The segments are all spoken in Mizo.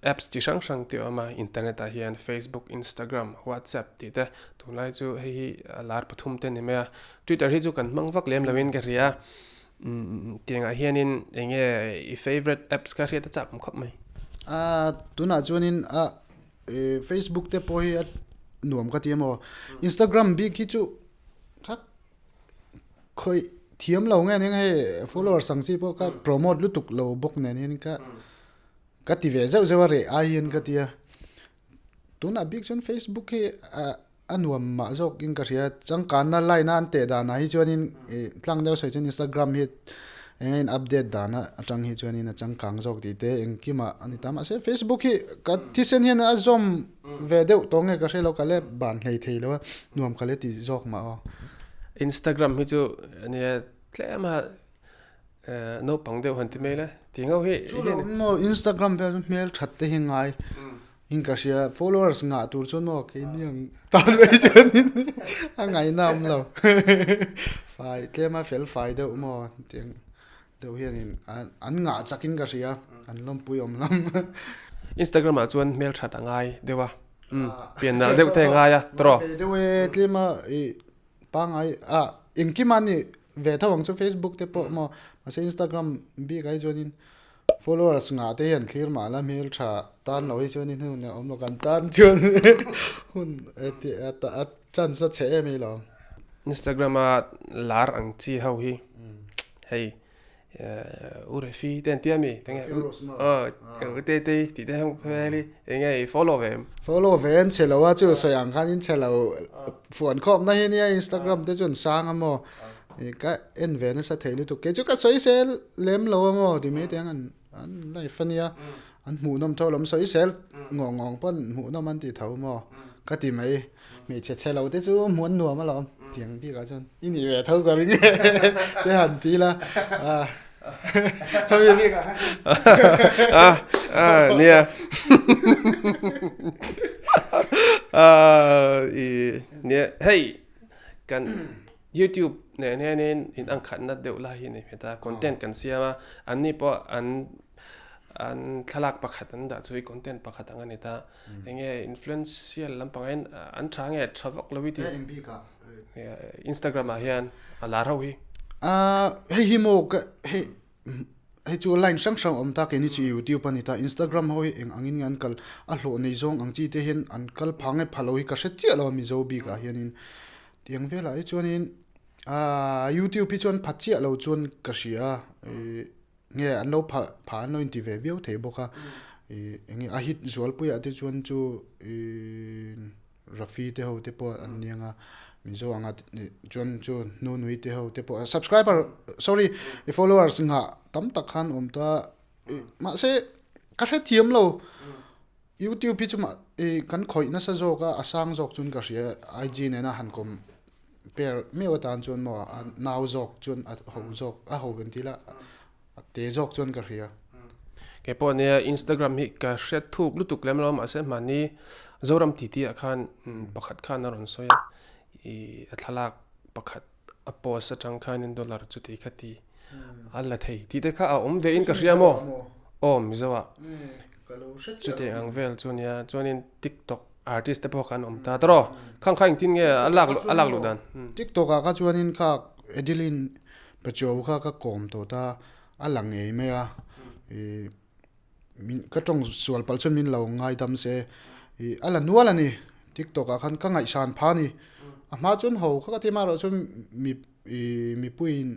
Apps chi hrang hrang te awm a, internet ah hian Facebook, Instagram, WhatsApp tih te tunlai chu hei hi a lar pathum te ni mai a, Twitter hi chu kan hmang vak lem lo in ka hria, umm tiangah hianin eng nge i favourite apps kha hriat a chak awm khawp mai. A tunah chuanin a Facebook te pawh hi a nuam ka ti a maw, Instagram bik hi chu kha khawih thiam lo nge nia hei followers ang chi pawh kha promote lutuk lo bawk nen hian ka Ka ti ve zeuh zeuh a reh ai hian ka ti a, tunah bik chuan Facebook hi a nuam mah zawk in ka hria, changkanna line a an teh danah hi chuanin ih tlang deuh sawi chuan Instagram hi eng a in update dan atang hi chuanin a changkang zawk tih te engkimah a ni ta mahse Facebook hi ka thisen hian a zawm ve deuh tawh nge ka hre lo ka le ban hlei thei lo a nuam ka le ti zawk mah aw. Instagram hi chu nia tlem a Naupang deuh han ti mai la, ti ngau hi. Chu lo maw Instagram vel chu hmel that te hi ngai in ka hria followers ngah tur chuan maw keini ang tan mai chuan in a ngaihna awm lo fai tlem a fel fai deuh maw tiang deuh hian in an ngah chak in ka hria an lawmpui awm lam. Instagram ah chuan hmel that a ngai deuh a, pian nalh deuh te a ngai a tawrh. Deuh e tlem a ih Pangai a engkim a ni ve tho ang chu Facebook te pawh maw mahse Instagram bik ah hi chuanin followers ngah te hian thlir mah la hmel tha tan loh hi chuanin hun a awm lo kan tan chuan hun a chance a chhe em hi lo. Instagram a lar ang chi ho hi hei U Refi te an ti a mi? Enge U Te Te tih te heng vel hi enge i follow ve em? Follow ve an chhe lo a, chu sawi ang khan in chhe lo fuan khawp na hi nia Instagram te chu an sang a maw ka en ve nasa thei lutuk kei chu ka sawi sel lem lo a maw ti mai te ang an an life a nia an hmuhnawm tho lo sawi sel ngawng ngawng pawn hmuhnawm an ti tho maw ka ti mai. Hmeichhe chhe lo te chu hmuh an nuam alawm tiang bik ah chuan i nih ve tho ka ring te han ti la khami bik ah khan a nia i nia hei kan youtube nen hianin in ang khatna deuh lai hi a ni hmet a content kan siam a an ni pawh an an thlalak pakhat an dah chu i content pakhat ang a ni ta. Enge influential lampang hian an tha nge tha vak lo i ti. Eng bik ah? Instagram ah hian a lar ho hi. Hei hi maw ka hei hei chu line hrang hrang awm ta keini chu youtube a ni ta Instagram ho hi eng angin nge an kal a hlawh nei zawng ang chi te hian an kal pha nge pha lo hi ka hre chiah lo a Mizo bik ah hianin tiang velah hi chuanin youtube hi chuan pha chiah lo chuan ka hria a. Nge an lo pha pha an lo inti ve viau thei bawk a, ih eng nge a hit zualpuiah te chuan chu ih Rafi te ho te pawh an ni ang a, Mizo anga chuan chu Nunui te ho te pawh subscriber sorry i followers nghah tam tak khan awm ta ih mahse ka hrethiam lo YouTube hi chu mah ih kan khawih nasa zawk a a sang zawk chuan ka hria IG nena han kawm pair meuh atan chuan maw a nau zawk chuan a ho zawk a ho kan tih la a te zawk chuan ka hria. Kei pawh nia Instagram hi ka hriat thuk lutuk lem lo mahse mahni Zoram titi ah khan pakhat khan a rawn sawi a ih a thlalak pakhat a post atang khanin dollar chuti kha ti a la thei tih te kha a awm ve in ka hria maw aw Mizo ah chuti ang vel chu nia chuanin TikTok Artist te pawh khan awm ta tawrh aw. Khang kha engtin nge a lak a lak luh dan? TikTok ah kha chuanin kha Adeline Pachuau kha ka kawm tawh ta a la ngei mai a ih min ka tawng sual palh chuan min lo ngaidam se ih a la nual a ni TikTok ah khan ka ngaihsan pha a ni a hma chuan ho kha ka ti amaherawh chuan mi ih mipuiin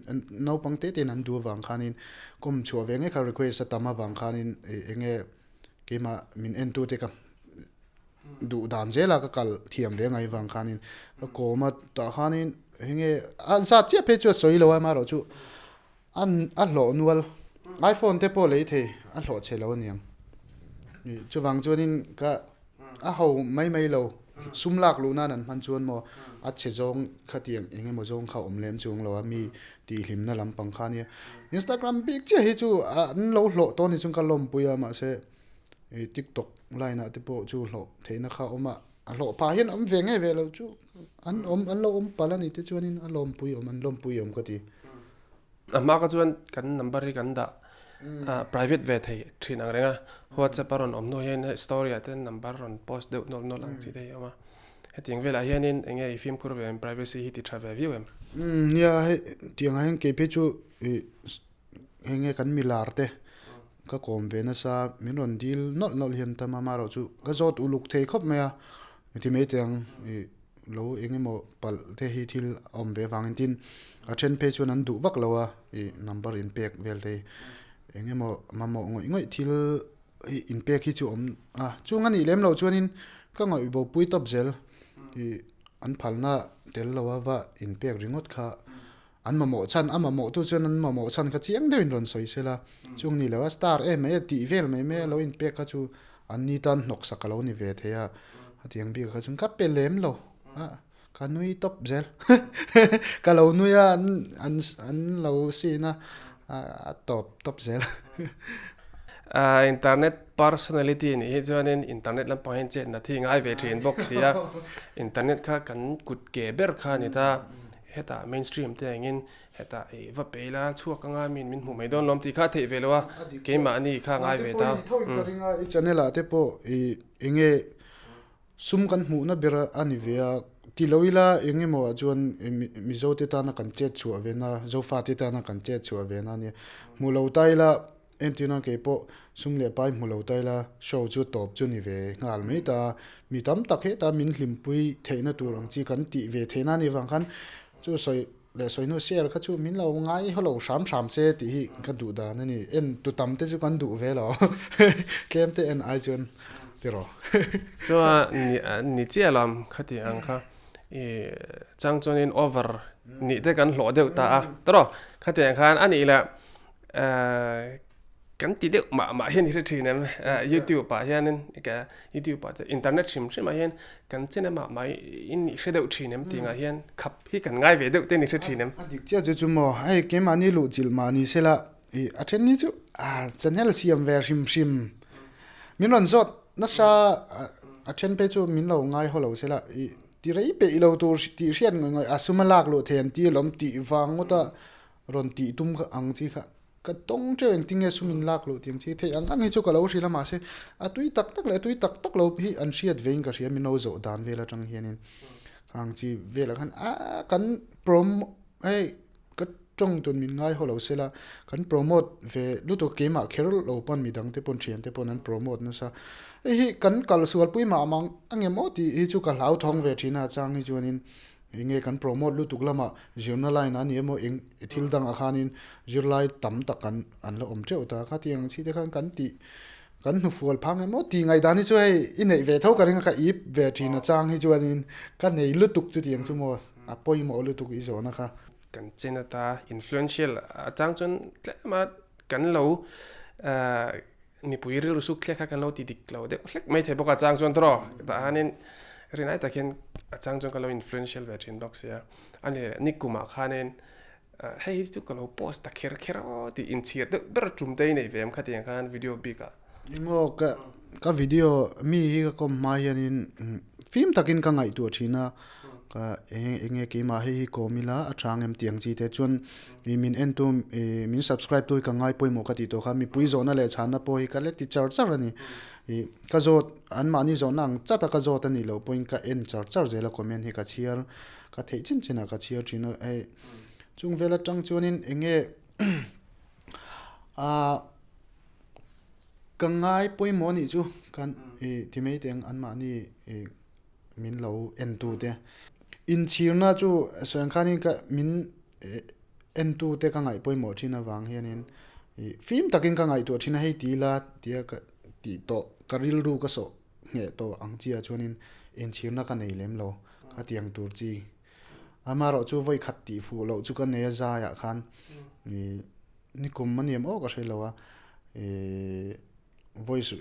naupang te tein an duh avang khanin kawm chhuah ve ngei kha request a tam avang khanin ih eng nge keimah min entu te ka duh dan zela ka kal thiam ve ngai vang khanin ka kawm a tah khanin enge a zat chiah phei chu a sawi lo a amaherawh chu an a hlawh nual iphone te pawh lei thei a hlawh chhe lo aniang ih chuvang chuanin ka a ho mai mai lo sum lak luh nan an hman chuan maw a chhe zawng khatiang eng emaw zawng kha a awm lem chuang lo a mi tihhlimna lampang kha ania instagram bik chiah hi chu an lo hlawh tawn ni chuan ka lawmpui a mahse ih tiktok line ah te pawh chu hlawh theihna kha a awm a a hlawh phah hian awm ve ngei ve lo chu an awm an lo awm palh a ni te chuanin a lawmpui awm an lawmpui awm ka ti. A hma kha chuan kan number hi kan dah. private ve thei thin ang reng a, WhatsApp a rawn awm hnu hian story ah te number rawn post deuh nawlh nawlh ang chi te hi a awm a. Hetiang velah hianin eng nge i fimkhur ve em, privacy hi ti tha ve viau em? Umm nia hei tiangah hian kei phei chu ih heng nge kan milar te ka kawm ve nasa min rawn dil nawlh nawlh hian tam a amaherawhchu ka zawt uluk thei khawp mai a ti mai teh ang ih lo eng emaw palh te hi thil a awm ve avangin tin a then phei chuan an duh vak lo a ih number in pek vel te hi eng emaw mamawh ngawih ngawih thil hi in pek hi chu awm a chung a nih lem loh chuanin ka ngawih bo pui tawp zel ih an phalna tel lo a va in pek ringawt kha an mamawh chhan a mamawh tu chuan an mamawh chhan kha chiang deuhin rawn sawi sela chung ni lo a star em mai a tih vel mai mai a lo in pek kha chu an ni tan hnawk sak a lo ni ve thei a hetiang bik kha chuan ka pe lem lo a ka nui tawp zel ka lo nui a an an an lo sin a a tawp tawp zel. Internet personality nih hi chuanin internet lampang hian chetna thi ngai ve thin bawk si a, internet kha kan kut ke ber kha a ni ta. Hetah mainstream te engin hetah i va pe ila chhuak anga min min hmuh mai dawn lawm tih kha a theih ve lo a, keimahni kha ngai ve ta. Ka ring a, i channel ah te pawh i enge sum kan hmuhna ber a ni ve a, ti lo ila eng emaw ah chuan Mizo te tana kan chet chhuah ve na, Zofa te tana kan chet chhuah ve na a nia. Hmu lo ta ila Entirna kei pawh sum leh pai hmu lo ta ila show chu tawp chu ni ve nghal mai ta. Mi tam tak heta min hlimpui theihna tur ang chi kan tih ve theihna a nih vang khan chu sawi leh sawi hnu share kha chu min lo ngai haw lo hram hram se tih hi ka duh dan a ni. En tu tam te chu kan duh ve lo tlem te en ai chuan tiraw. Chuan ni chiah lo khati ang kha i chang chuanin over nih te kan hlawh deuh ta a tiraw khatiang khan a nih leh Kan ti deuh mah mah hian i hre thin em? YouTube ah hianin ka YouTube ah te internet hrim hrim ah hian kan chen a mah mah in i hre deuh thin em tih ngah hian khap hi kan ngai ve deuh ten i hre thin em? A dik chiah chu chu maw hei keimahni luh chilh mah ni sela i a then ni chu a channel siam ve hrim hrim min rawn zawt nasa a then phei chu min lo ngai haw lo sela i ti rei peih lo tur tih hriat ngawih ngawih a sum a lak luh thei an ti alawm tih vang ngawt a Rawn tih tum kha ang chi kha ka tawng teuh engtin nge sum in lak loh tih ang chi theih ang ang hi chu ka lo hrilh a mahse a tui tak tak leh a tui tak tak lo hi an hriat vein ka hria min lo zawh dan vel atang hianin ang chi velah khan aaa kan prom hei ka tawng tun min ngai haw lo sela kan promote ve lutuk keimah kher lo pawn midang te pawn thian te pawn an promote nasa hei hi kan kal sual pui mah mang angemaw tih hi chu ka hlauthawng ve thin a chang hi chuanin. Eng nge kan promote lutuk lamah zirna line a ni emaw eng thil dangah khanin zirlai tam tak an an la awm teuh ta. Khatiang ang chi te khan kan tih kan hnufual phang emaw tih ngaihdan hi chu hei i neih ve tho ka ring a, ka ip ve thin a chang hi chuanin ka nei lutuk chutiang chu maw a pawimawh lutuk i zawhna kha. Kan chen ata influential a chang chuan tlem a kan lo mipui rilru suk thlek kha kan lo ti dik lo deuh hlek mai thei bawk a chang chuan tawh tah hianin rinai tak hian a chang chuan ka lo influential ve thin bawk sia a ni leh nikumah khanin hei hi chu ka lo post ta kher kher aw tih inchhir deuh ber tum te i nei ve em khatiang khan video bik ah. Engmaw ka ka video mi hi ka kawm hma hianin fim takin ka ngaihtuah thin a ka eng eng nge keimah hei hi kawm ila a tha ang em tih ang chi te chuan Ih min en tu ih min subscribe tu hi ka ngai pawimawh ka tih tawh kha mipui zawhna leh chhanna pawh hi ka la ti char char a ni. Ih ka zawt an mahni zawhna ang chat a ka zawt a nih loh pawhin ka en char char zel a comment hi ka chhiar ka theih chin chin ah ka chhiar thin a hei chung vel atang chuanin eng nge ah ka ngai pawimawh a nih chu kan ih ti mai teh ang an mahni ih min lo en tu te inchhirna chu sawi ang khanin ka min entu te ka ngaih pawimawh thin avang hianin ih fim takin ka ngaihtuah thin a hei ti ila tia ka tih tawh ka rilru ka sawh ngheh tawh ang chiah chuanin inchhirna ka nei lem lo ka ti ang tur chi amaherawh chu vawi khat tih fuh loh chu ka nei a zaiah khan ih nikum a ni em aw ka hre lo a ih voice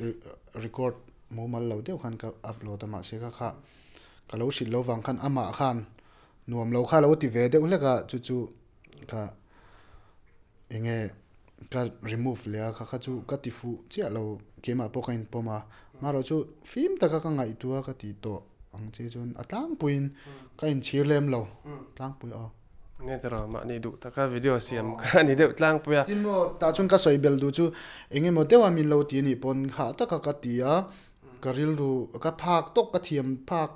record mumal lo deuh khan ka upload a mahse kha kha ka lo hrilh lo vang khan amah khan Nuam lo kha lo ti ve deuh hlek a, chu chu ka eng nge ka remove leh a, kha kha chu ka ti fuh chiah lo keimah pawh ka inpawm a, amaherawh chu fim taka ka ngaihtuah ka tih tawh ang che chuan a tlangpuiin ka inchhir lem lo tlangpui aw. Nge tiraw mahni duh taka video siam kha a ni deuh tlangpui a. Tin maw tah chuan ka sawi bel duh chu eng emaw deuha min lo ti a nih pawn hah taka ka ti a, ka rilru ka phak tawk ka thiam phak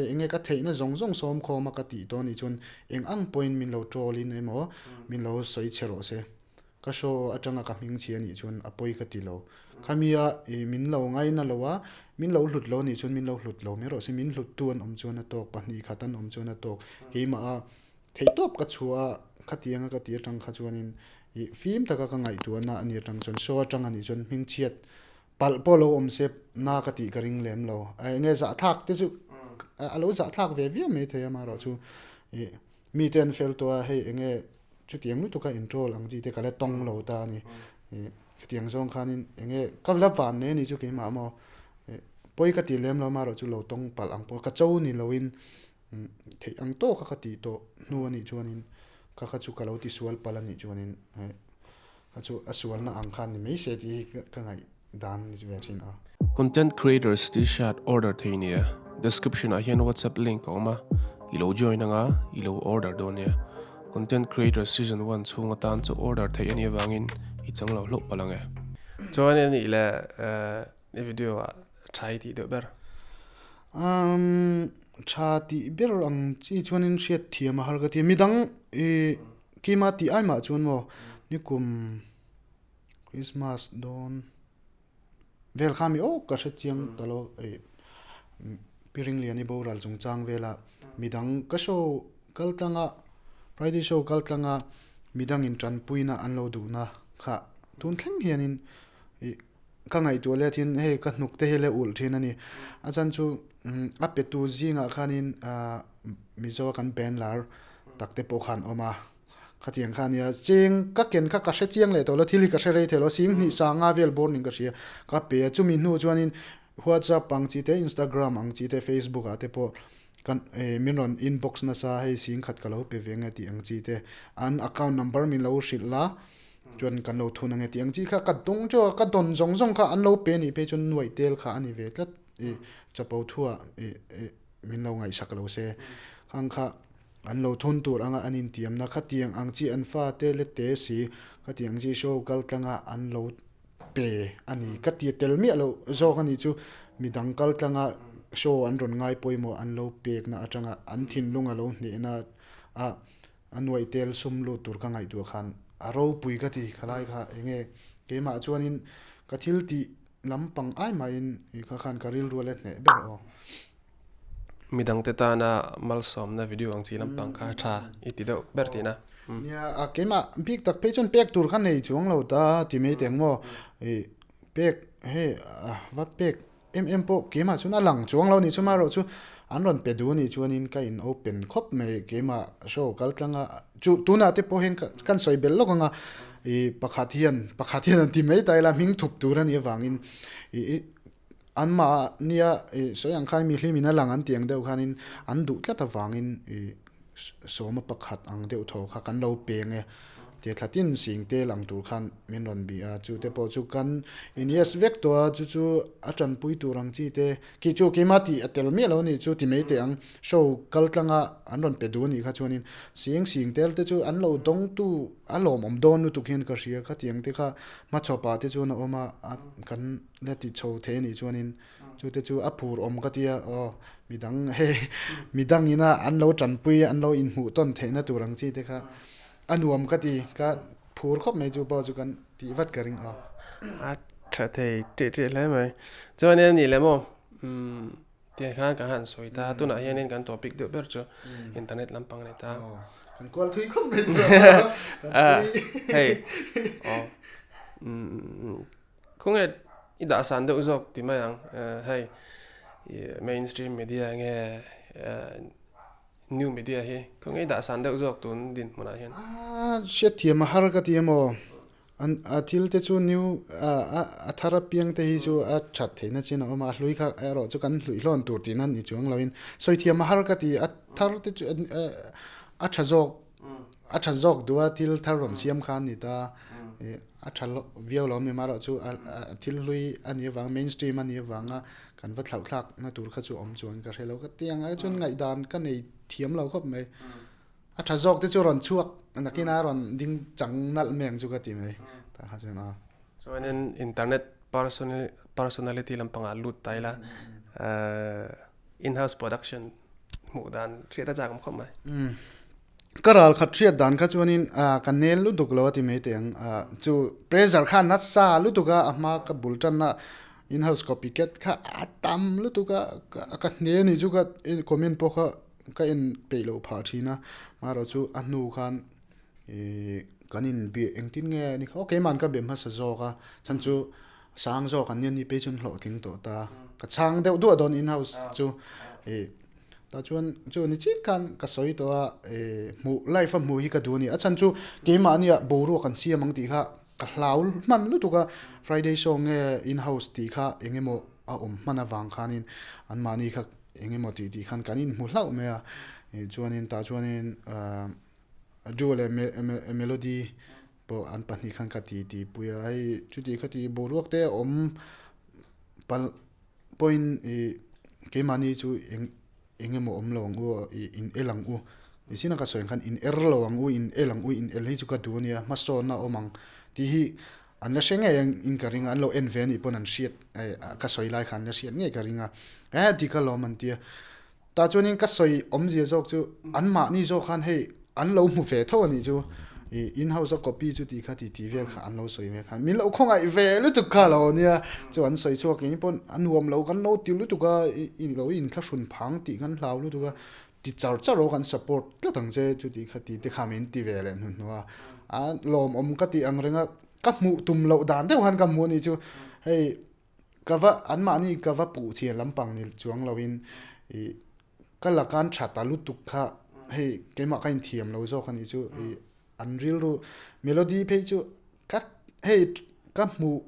eng nge ka theihna zawng zawng sawm khawm a ka tih tawh a nih chuan eng ang pawhin min lo troll in emaw min lo sawi chhe rawh se. Ka show atanga ka hming chhi a nih chuan a pawi ka ti lo. Khamia i min lo ngaina lo a, min lo hlut lo a nih chuan min lo hlut lo mai rawh se, min hlut tu an awm chuan a tawk, pahnih khat an awm chuan a tawk. Keimah a theihtawp ka chhuah a, khatianga ka ti atang kha chuanin i fim taka ka ngaihtuahna a ni atang chuan show atang a nih chuan hmingchhiat palh pawh lo awm se na ka tih ka ring lem lo. Eng nge zahthlak te chu a lo zahthlak ve viau mai thei a amaherawhchu i mite an fel tawh a, hei eng nge chutiang lutuk a introll ang chi te ka la tawng lo ta a ni. Chutiang zawng khanin eng nge ka la van nei a ni chu keimah maw pawi ka tih lem lo amaherawhchu lo tawng palh ang pawh ka cho ni loin theih ang tawka ka tih tawh hnu a nih chuanin ka kha chu ka lo tisual palh a nih chuanin kha chu a sualna ang khan ni mai se tih hi ka ngaih dan ni ve thin a. Content creators t-shirt order thei nia, description ah hian whatsapp link a awm a, i lo join anga i lo order dawn nia. Content creator season one chhung atan chu order theih a nih avangin i chang lo hlauh palh ang e. Chuan a nih leh i video ah tha i tih deuh ber? Umm tha tih ber ang chi chuanin hriat thiam a har ka ti a, midang i keimah tih ai mah chuan maw nikum Christmas dawn vel kha mi awk ka hre chiang ta lo ih Piringliani boral chungchang vela midang ka show kal tlanga Friday show kal tlanga midangin tanpuina an lo duhna kha tun thleng hianin ih ka ngaihtuah let hian hei ka hnuk te hi la ulh thin a ni a chan chu a pe tu zingah khanin ah Mizo a kan band lar tak te pawh khan awm a khatiang kha ania cheng ka ken kha ka hre chiang leh tawh lo thil hi ka hre rei thei lo sing hnih sanga vel bawr ning ka hria ka pe a chumi hnu chuanin WhatsApp ang chi te Instagram ang chi te Facebook ah te pawh kan min rawn inbox nasa hei sing khat ka lo pe ve nge tih ang chi te an account number min lo hrilh la. Chuan kan lo thun ange tih ang chi kha ka dawng teuh a, ka dawn zawng zawng kha an lo pe anih phei chuan nuaih tel kha a ni ve tlat i chapo thuah i i min lo ngaihsak lo se khang kha an lo thun tur anga an intiamna khatiang ang chi an fa te le te si khatiang chi show kal tlanga an lo pe a ni ka ti tel miah loh zawk a nih chu midang kal tlanga show an rawn ngai pawimawh an lo pekna atanga an thinlung a lo hnehna a. A nuaih tel sum lut tur ka ngaihtuah khan a ropui ka ti khalai kha enge keimah chuanin ka thil tih lampang ai mahin i kha khan ka rilru a let hneh ber aw. Midangte tana malsawmna video ang chi lampang kha tha i ti deuh ber tihna. Nia a keimah bik tak phei chuan pek tur kha nei chuang lo ta ti mai teng maw i pek hei a va pek Em em pawh keimah chuan a lang chuang lo a nih chu amaherawh chu an rawn pe duh a nih chuanin ka in open khawp mai keimah show kal tlang a chu tunah te pawh hian kan sawi belh lawk ang a ih pakhat hian pakhat hian an ti mai ta ila hming thup tur a nih avangin ih anmah nia ih sawi ang khan mi hlim in a lang an tih ang deuh khanin an duh tlat avangin ih Sawma pakhat ang deuh tho kha kan lo peng e. Tia thla tin sing tel ang tur khan min rawn bih a, chu te pawh chu kan in yes vek tawh a, chu chu a tanpui tur ang chi te khi chu keimah tih a tel miah lo a nih chu ti mai teh ang, show kal tlanga an rawn pe duh a nih kha chuanin sing sing tel te chu an lo dawng tu a lawmawm dawn lutuk hian ka hria khatiang te kha hmachhawpah te chuan a awm a, kan la ti chho thei a nih chuanin. Chu te chu a phur awm ka tia aw midang hei midang ina an lo tanpui an lo inhmuh tawn theihna tur ang chi te kha a nuam ka ti ka phur khawp mai chu pawh chu kan tih vat ka ring aw. A tha thei tih tih hle mai. Chuan a nih leh maw umm tiang khan kan han sawi ta tunah hianin kan topic deuh ber chu internet lampang a ni ta. Kan kual thui khawp mai tur a hei aw umm Khawnge i dah san deuh zawk ti mai ang hei mainstream media nge new media hi khawnge i dah san deuh zawk tun dinhmunah hian. Hriatthiam a har ka ti emaw a thil te chu new a thar apiang te hi chu a that theihna chin a awm a, a hlui kha erawh chu kan hluih hlawn tur tihna ni chuang loin sawithiam a har ka ti a thar te chu a tha zawk a tha zawk duh a thil thar rawn siam kha a ni ta a tha viau lo mi marawh chu a thil hlui a nih avang mainstream a nih avanga kan va thlauh thlak na tur kha chu awm chuan ka hre lo ka ti ang ai chuan ngaihdan ka nei thiam lo khawp mai. A tha zawk te chu rawn chhuak nakin a rawn ding chang nalh mai ang chu ka ti mai tah kha chuan a. Chuanin internet personality lampangah lut ta ila in-house production hmuh dan hriat a chak awm khawp mai. Ka ral khat hriat dan kha chuanin ka nel lutuk lo a ti mai teh ang. Chu pressure kha nasa lutuk a, a hma ka bul tanna in-house copycat kha a tam lutuk a, ka hne a nih chu ka comment pawh kha ka en peih loh phah thin a, marawh chu a hnu khan ih kan in bia engtin nge ni kha aw keimahn ka be hmasa zawk a chhan chu sang zawk an nia ni phei chuan hlawhtling tawh ta ka chhang deuh duah dawn in house chu ih tah chuan chu ni chiah khan ka sawi tawh a ih hmuh life a hmuh hi ka duh a ni a chhan chu keimahnia boruak an siam ang tih kha ka hlau hman lutuk a friday show nge in house tih kha eng emaw a awm hman avang khanin anmahni kha eng emaw tih tih khan kan inhmu hlauh mai a ih chuanin tah chuanin ahh Drew leh Melody pawh an pahnih khan ka ti ti pui a hei chuti kha ti boruak te a awm palh pawhin ih keimahni chu eng eng emaw awm lo ang u ih in el ang u ti sin a ka sawi ang khan in er lo ang u in el ang u in el hi chu ka duh a nia hmasawnna a awm ang tih hi An la hre ngei ang in ka ring a, an lo en ve a nih pawn an hriat ka sawi lai kha an la hriat ngei ka ring a, eh dik alawm an ti a. Tah chuanin ka sawi awmzia zawk chu anmahni zawk khan hei an lo hmu ve tho a nih chu, ih in house a copy chu tih kha ti tih vel kha an lo sawi ve khan min lo khawngaih ve lutuk kha lo nia, chu an sawi chhuak in pawn a nuam lo kan lo ti lutuk a, i lo inthlahrun phang tih kan hlau lutuk a, ti char char aw kan support tlat ang che chu tih kha ti te kha min ti ve leh hnuhnawh a a lawmawm ka tih ang reng a ka hmuh tum loh dan deuh khan ka hmu a nih chu hei ka va anmahni ka va puh chhiar lampang ni chuang lo in ih ka la kan tha ta lutuk kha hei keimah ka inthiam lo zawk a nih chu ih an rilru melody phei chu ka hei ka hmuh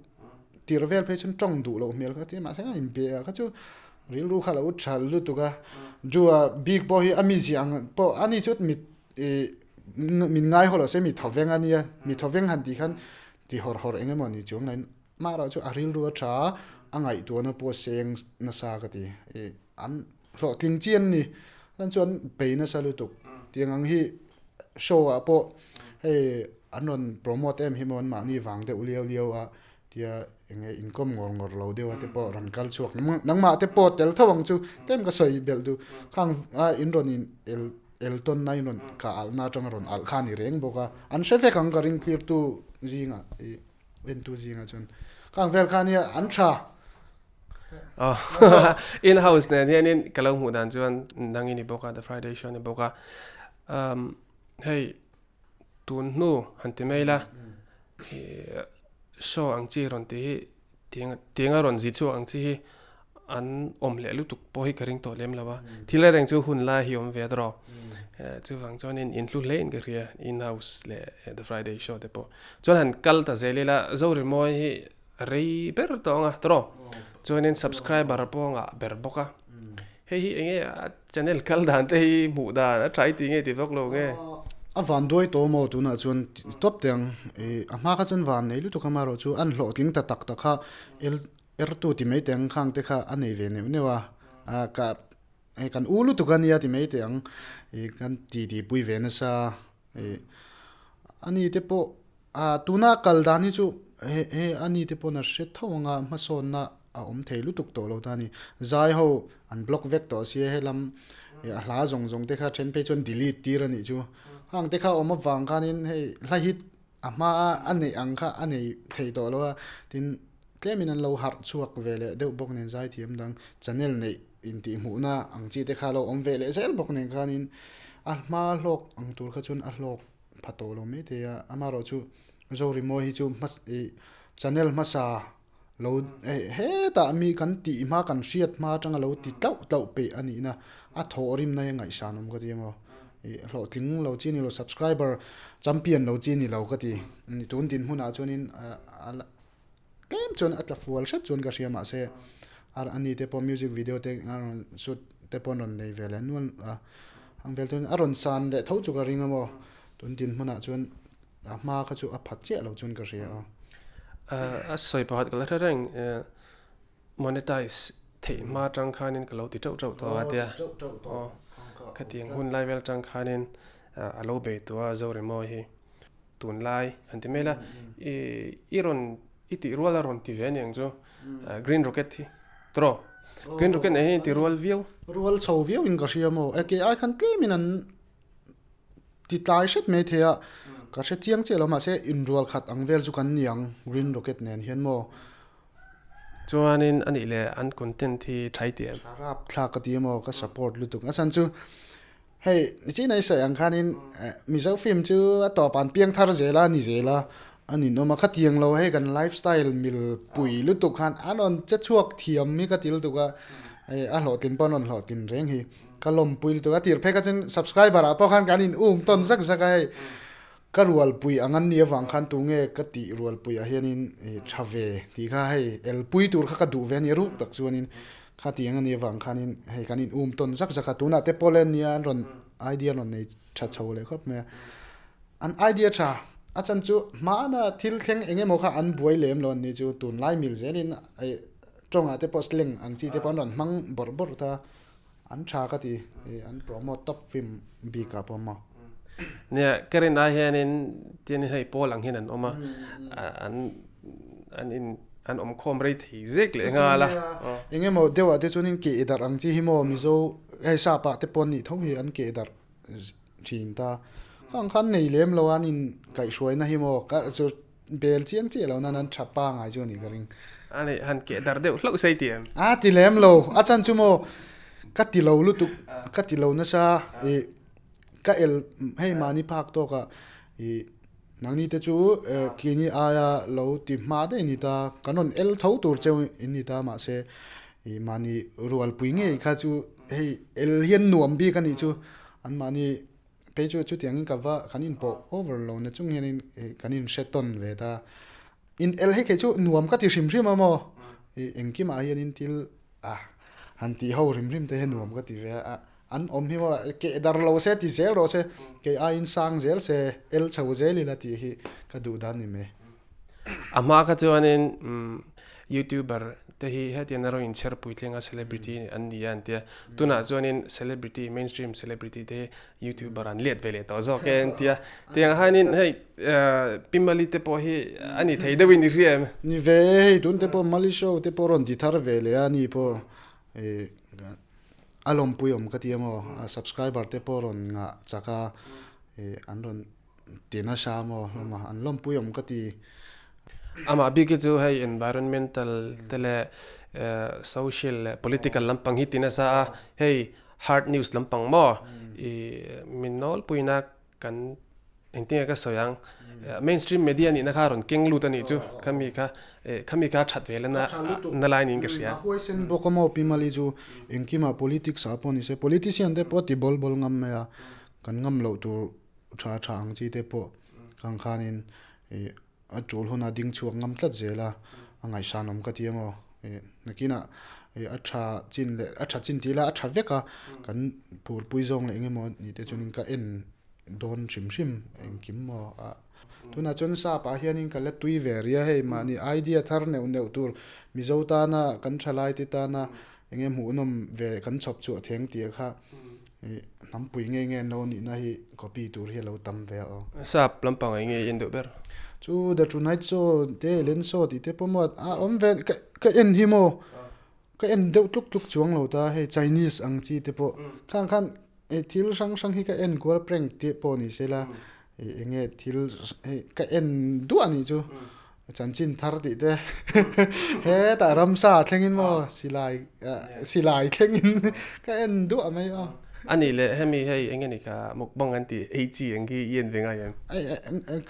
tir vel phei chuan tawng duh loh hmel kha ti mahse a inbe a kha chu rilru kha lo tha lutuk a Drew-a bik pawh hi a mizia ang pawh ani chu mit ih min ngai haw lo se mi thawveng a nia mi thawveng han tih khan ti hawr hawr eng emaw ni chuang lo in mahrawh chu a rilru a tha a ngaihtuahna pawh a seng nasa ka ti ih an hlawhtling chi an ni chuan chuan bei nasa lutuk tiang ang hi show ah pawh hei an rawn promote em hi maw an mahni vang deuh liau liau a tia eng nge inkawm ngawr ngawr lo deuh a te pawh rawn kal chhuak nangmah te pawh tel tho ang chu tlem ka sawi belh duh khang a in rawn in el el tawn na in rawn kah alh na atanga rawn alh kha a ni reng bawk a an hre vek ang ka ring clear tu zingah ih en tu zingah chuan khang vel kha nia an tha. In house nen hianin ka lo hmuh dan chuan nang i ni bawk a the friday show a ni bawk a hei tun hnu han ti mai ila show ang chi rawn tih hi tiang a rawn zi chhuak ang chi hi an awm leh lutuk pawh hi ka ring tawh lem lo a thil reng chu hun lai hi awm ve a tawh chuvang chuanin in hlu hle in ka hria in house leh the friday show te pawh chuan han kal ta zel ila Zorimawi hi rei ber tawh ang a tawh chuanin subscriber pawh a ngah ber bawk a hei hi enge a channel kal dan te hi hmuh dan a tha i tih nge ti vak lo nge. A van duai tawh maw tunah chuan tawp teh ang ih a hma kha chuan van nei lutuk a marawh chu an hlawhtling ta tak tak kha el ertu ti mai teh ang khang te kha a nei ve neuh neuh a a ka hei kan u lutuk a nia ti mai teh ang ih kan ti ti pui ve nasa Ih ani te pawh ah tuna kal dan hi chu he he ani te pawn a hre tho ang a hmasawnna a awm thei lutuk tawh lo ta a ni. Zai ho an block vek tawh sia helam ih a hla zawng zawng te kha then phei chuan delete tir a nih chu. Hang te kha a awm avang khanin hei hla hit a hma a a neih ang kha a nei thei tawh lo a tin tlemin an lo harh chhuak ve leh deuh bawk nen zaithiam dang channel neih Intihhmuhna ang chi te kha lo awm ve leh zel bawk nen khanin a hma hlawk ang tur kha chuan a hlawk pha tawh lo maithei a, amaherawh chu Zorimawi hi chu hma ih channel hmasa lo hetah mi kan tih hma kan hriat hma atanga lo ti tlauh tlauh peih a nihna a thawhrimna hi a ngaihsan awm ka ti emaw ih hlawhtling lo chi a ni lo subscriber champion lo chi a ni lo ka ti tun dinhmunah chuanin Tlem chuan a tla fual hret chuan ka hria mahse ar ani te pawh music video te a rawn shoot te pawh an rawn nei ve leh nual a ang vel chuan a rawn san leh tho chu ka ring a maw tun din hmunah chuan a hma kha chu a phat chiah lo chuan ka hria a. A sawi pakhat ka la hre reng monetize theih hma atang khanin ka lo ti teuh teuh tawh a tia khatiang hun lai vel atang khanin. a lo bei tawh a Zoremaw hi tunlai han ti mai la i i rawn i tih rual a rawn ti ve aniang chu Green Rocket hi tawh Green Rocket nen hian i ti rual viau. Rual chho viau in ka hria maw e kei ai khan tlem in an ti tlai hret mai thei a ka hre chiang chiah lo mahse inrual khat ang vel chu kan ni ang Green Rocket nen hian maw. Chuanin a nih leh an content hi tha i ti em? Tha rap thlak ka ti emaw ka support lutuk. A chhan chu hei nichin a i sawi ang khanin Mizo film chu a tawp an piang thar zel a ni zel a, a ninawm a. Khatiang lo hei kan lifestyle mil pui lutuk khan an rawn che chhuak thiam hi ka ti lutuk a, hei a hlawhtlin pawh an rawn hlawhtlin reng hi ka lawmpui lutuk a. Tir phei kha chuan subscriber ah pawh khan kan in um tawn zak zak a hei. Ka rualpui ang an nih avang khan tunge ka tih rualpui ah hianin tha ve tih kha hei elpui tur kha ka duh ve a nia ruk tak chuanin kha tih ang a nih avang khanin hei kan in um tawn zak zak a tunah te pawh le nia an rawn idea an rawn nei tha chho leh khawp mai a an idea tha a chan chu hmana thil thleng eng emaw kha an buai lem lo an nih chu tunlai mil zelin tawngah te pawh slang ang chi te pawh an rawn hmang bawrh bawrh ta. An tha ka ti, an promote top film bik ah pawh maw. Nia, ka rin ai hianin tianin hei pawl ang hian an awm a, an an in an awm khawm rei thei zek leh nghal a. Eng emaw deuh ah te chuanin keh darh ang chi hi maw Mizo hei sap ah te pawh an nih tho hi an keh darh thin ta. Kha ang khan nei lem lo a an in kaihhruaina hi maw ka chu bel chiang chiah lo nan an tha pangai chu a nih ka ring. A nih han keh dar deuh hlauh sei ti em? A ti lem lo, a chan chu maw ka ti lo lutuk, ka ti lo nasa i ka el hei mahni phak tawk ah i nangni te chu keini aia lo ti hma daih a ni ta, kan rawn el tho tur cheu in ni ta mahse i mahni rualpui ngei kha chu hei el hian nuam bik a nih chu an mahni Phei chu chutiangin ka va kan inpawh over lo na chung hianin kan inhre tawn ve ta. In el hei kei chu nuam ka ti hrim hrim a maw? I engkimah hianin thil ah han tih ho hrim hrim te hi nuam ka ti ve a. An awm hi maw keh dar lo se ti zel rawh se, kei aiin sang zel se, el chho zel ila tih hi ka duh dan ni mai. A hma kha chuanin Youtuber te hi hetiang erawh in chher puitling a celebrity an ni a an tia. Tunah chuanin celebrity, mainstream celebrity te hi youtuber an let ve leh tawh zawk e an tia. Tiang hianin hei Pi Mali te pawh hi a ni thei deuhin i hria em? Ni ve e, hei tun te pawh Mali show te pawh rawn ti thar ve leh a ni pawh a lawmpui awm ka ti a maw, a subscriber te pawh rawn ngah chak a an rawn Ti nasa maw hlawm a, an lawmpui awm ka ti. Amah bik hi chu hei environmental te leh social leh political lampang hi ti nasa a, hei hard news lampang maw i min nawlpuina kan engtin nge ka sawi ang mainstream media nihna kha rawn keng lut a nih chu khami kha khami kha that ve la na lai niin ka hria. A huaisen bawk a maw Pi Mali chu engkimah politics ah pawh ni se politician te pawh ti bawl bawl ngam mai a, kan ngam loh tur tha tha ang chi te pawh khang khanin ih a tul huna ding chhuak ngam tlat zel a, a ngaihsan awm ka ti ang aw ih nakinah ih a tha chin leh a tha chin tih ila a tha vek a kan phurpui zawng leh eng emaw ni te chuanin ka en dawn hrim hrim engkim maw a tunah chuan sap ah hianin ka la tui ve ria hei mahni idea thar neuh neuh tur Mizo tana kan thalai te tana eng nge hmuhnawm ve kan chhawp chhuah theng tih kha ih hnampui nge nge an lo nihna hi copy tur hi a lo tam ve a aw. Sap lampang eng nge i en deuh ber? Chu The Tonight Show te Ellen Show tih te pawh maw a awm ve ka ka en hi maw ka en deuh tluk tluk chuang lo ta hei Chinese ang chi te pawh khang khan ih thil hrang hrang hi ka en kual prank te pawh ni se la ih eng nge thil hei ka en duah a nih chu. Chanchin thar tih te hetah ramsa thlengin maw silai silai thlengin ka en duah mai a. A nih leh hemi hei eng nge ni kha mukbang an tih ei chi ang khi i en ve ngai em?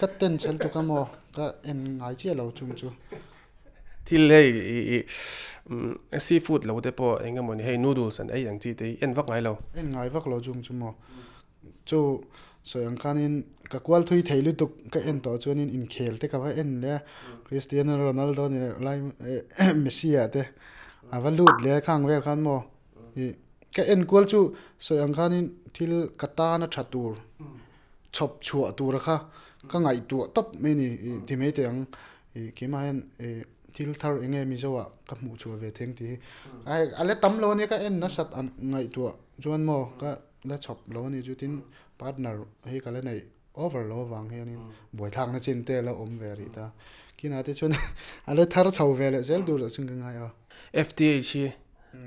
Ka ten chhel tuk a maw ka en ngai chiah lo chung chu. Thil hei i seafood lo te pawh eng emaw ni hei noodles an ei ang chi te hi en vak ngai lo. En ngai vak lo chung chu maw. Chu sawi ang khanin ka kual thui thei lutuk ka en tawh chuanin inkhel te ka va en leh a, Cristiano Ronaldo ni leh lai Messi ah te a va lut leh a khang vel khan maw ih ka en kual chu sawi ang khanin thil ka tan a tha tur chhawp chhuah tura kha ka ngaihtuah tawp mai a ni ih ti mai teh ang ih keimah hian ih thil thar eng nge Mizo ah ka hmuh chhuah ve theng tih hi a la tam lo a nia ka en nasat ngaihtuah chuan maw ka. la chhawp lo a ni chu tin partner hi ka la neih over lo avang hianin buaithlakna chin te a la awm ve rih ta. Kinah te chuan a la thar chho ve leh zel tur ah chuan ka ngai a. FTH hi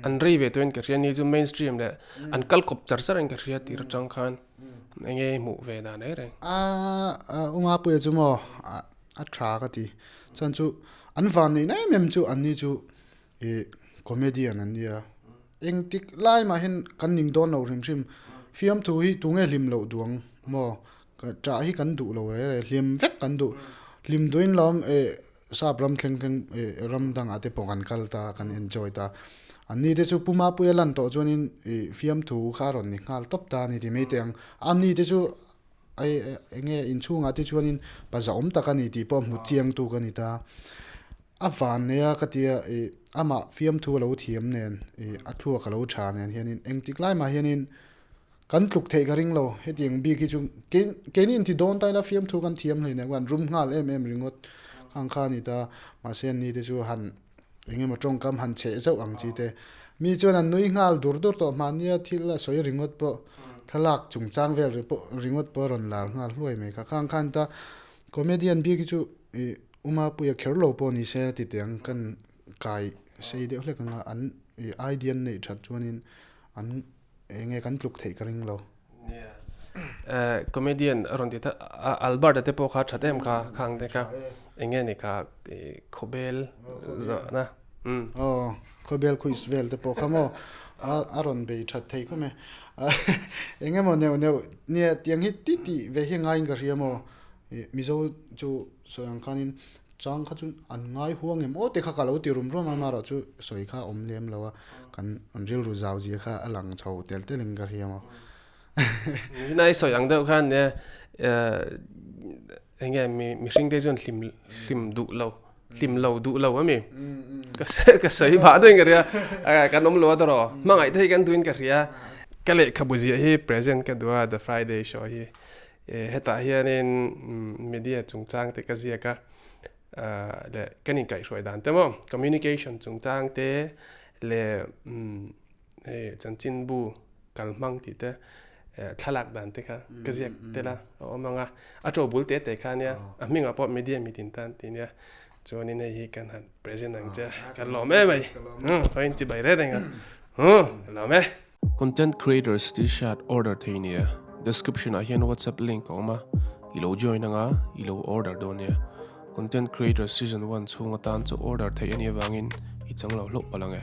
an rei ve tawhin ka hria ni chu mainstream leh an kal kawp char char in ka hria tir atang khan enge hmuh ve dan reng reng. A Umapuia chu maw a tha ka ti. Chuan chu an van neih na em em chu an ni chu ih comedian an nia. Engtik lai mah hian kan ning dawn lo hrim hrim. Fiamthu hi tunge hlim loh duang maw Ṭah hi kan duh lo rei rei, hlim vek kan duh. Hlim duhin lawm eh sap ram thleng thleng eh ram dangah te pawh kan kal ta, kan enjoy ta. Anni te chu Puma Puia lan tawh chuanin ih fiamthu kha a rawn ni nghal tawp ta a ni ti mai teh ang. Anni te chu ai eng nge inchhungah te chuanin pa zahawm tak a ni tih pawh hmu chiang tu ka ni ta. A van nei a ka tia ih amah fiamthu a lo thiam nen ih a thluak a lo tha nen hianin engtik lai mah hianin Kan tluk theih ka ring lo, hetiang bik hi chu keini inti dawn ta ila fiamthu kan thiam hlei nen khan rum nghal em em ringawt ang kha a ni ta, mahse anni te chu han eng emaw tawngkam han cheh zauh ang chi te, mi chuan an nui nghal dur dur tawh mahnia thil a sawi ringawt pawh thlalak chungchang vel ringawt pawh a rawn lar nghal hluai mai kha, khang khan ta comedian bik hi chu ih Umapuia kher lo pawh ni se ti teh ang kan kai sei deuh hlek ang a, an ih idea an neih that chuanin an Eng nge kan tluk theih ka ring lo. Nia. Eh, comedian a rawn ti thar Albert-a te pawh kha that em kha khang te kha. Eng nge ni kha khawbel zawhna. Umm. Aw, khawbel quiz vel te pawh kha maw a rawn bei that thei khawm e. Eng emaw neuh neuh nia tiang hi ti tih ve hi ngaiin ka hria maw. Mizo chu sawi ang khanin Chang kha chu an ngai huang em aw te kha ka lo ti rum rum a, amaherawh chu sawi kha a awm lem lo a, kan an rilru zau zia kha a lang chho tel tel in ka hria maw. Zinai sawi ang deuh khan nia eng nge mi mihring te chuan hlim hlim duh lo hlim lo duh lo ami ka ka sawi phah daih in ka hria kan awm lo a tawrh aw hmangaih te hi kan duhin ka hria ka lehkhabu ziah hi present ka duh a the friday show hi Hetah hianin media chungchang te ka ziak a, leh kan inkaihhruai dan te maw, communication chungchang te leh hei chanchinbu kalhmang tih te thlalak dan te kha ka ziak tel a, a awm ang a, a to bul te te kha ania, a hmingah pawh media mitin tan tih ania, chuanin hei hi kan han present ang che a, ka lawm em mai, khawiin chibai reng reng a, ka lawm e. Content creators t-shirt order thei nia, description ah hian whatsapp link a awm a, i lo join anga i lo order dawn nia. Content creators season one chhung atan chu order theih a nih avangin i chang lo hlauh palh ang e.